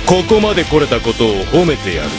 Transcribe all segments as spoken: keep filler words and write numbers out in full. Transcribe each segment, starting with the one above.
ここまで来れたことを褒めてやるぞ。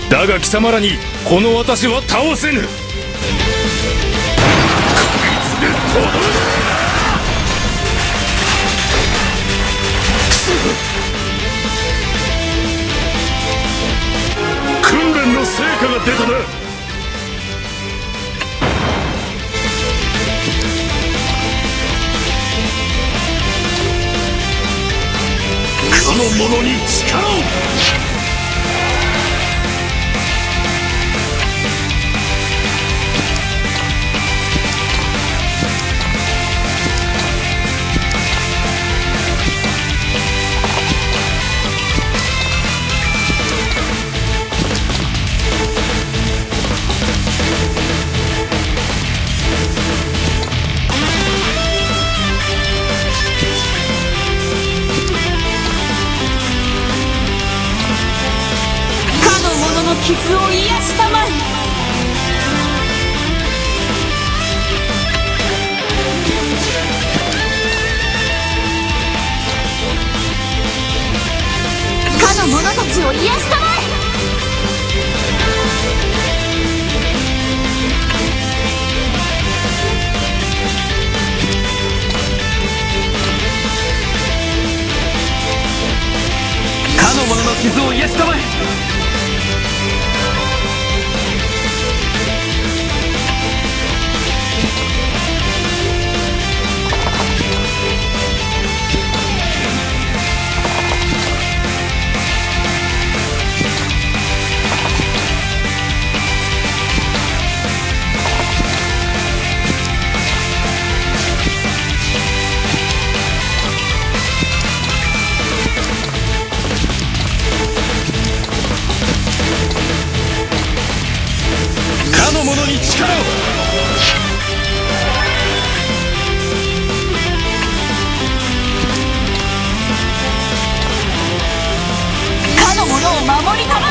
だが貴様らにこの私は倒せぬ。こいつでとどめだ。くそ、訓練の成果が出たな。 かの者に力を。 かの者の傷を癒したまえ。 かの者たちを癒したまえ。 かの者の傷を癒したまえ。 かの者に力を。 かの者を守りたまえ。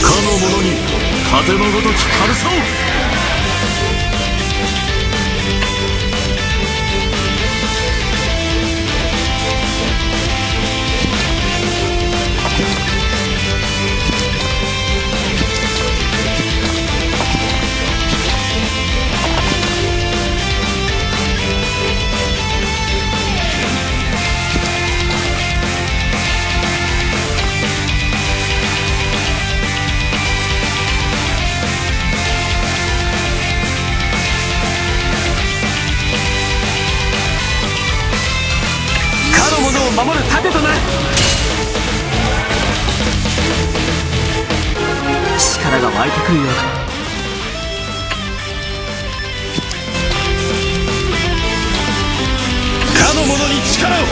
かの者に風のごとき軽さを。守る盾となる。力が湧いてくるようだ。かの者に力を。こ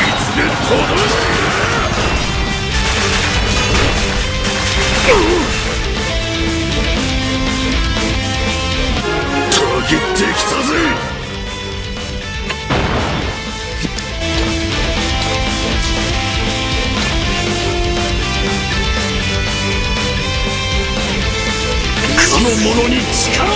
いつでとどめだ。たぎってきたぜ。かの者に力を。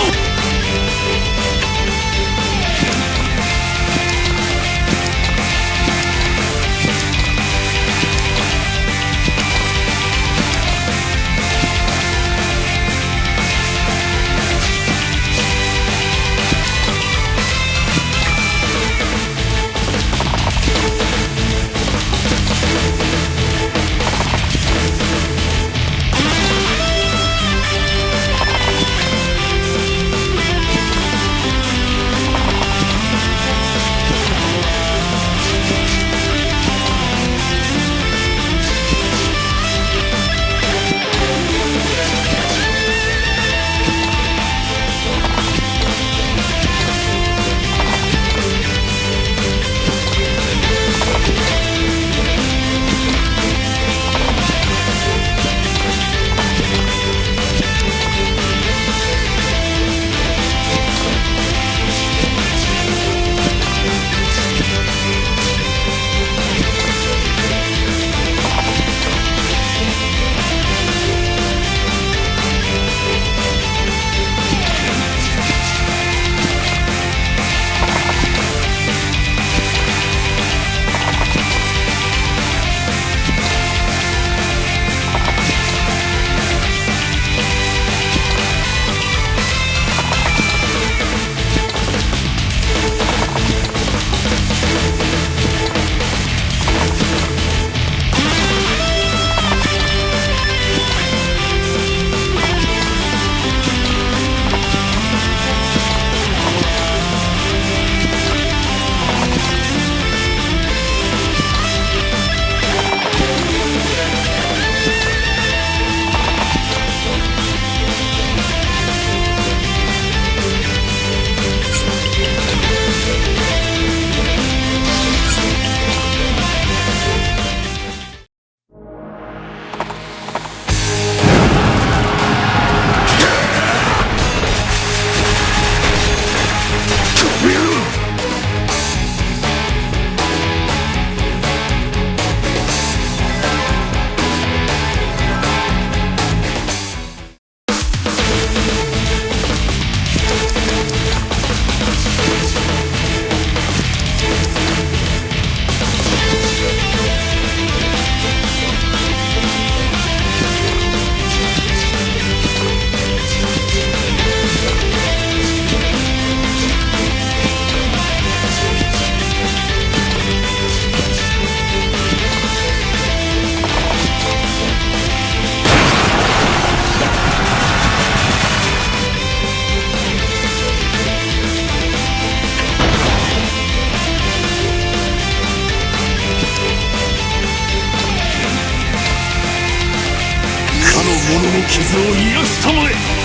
かの者の傷を癒したまえ。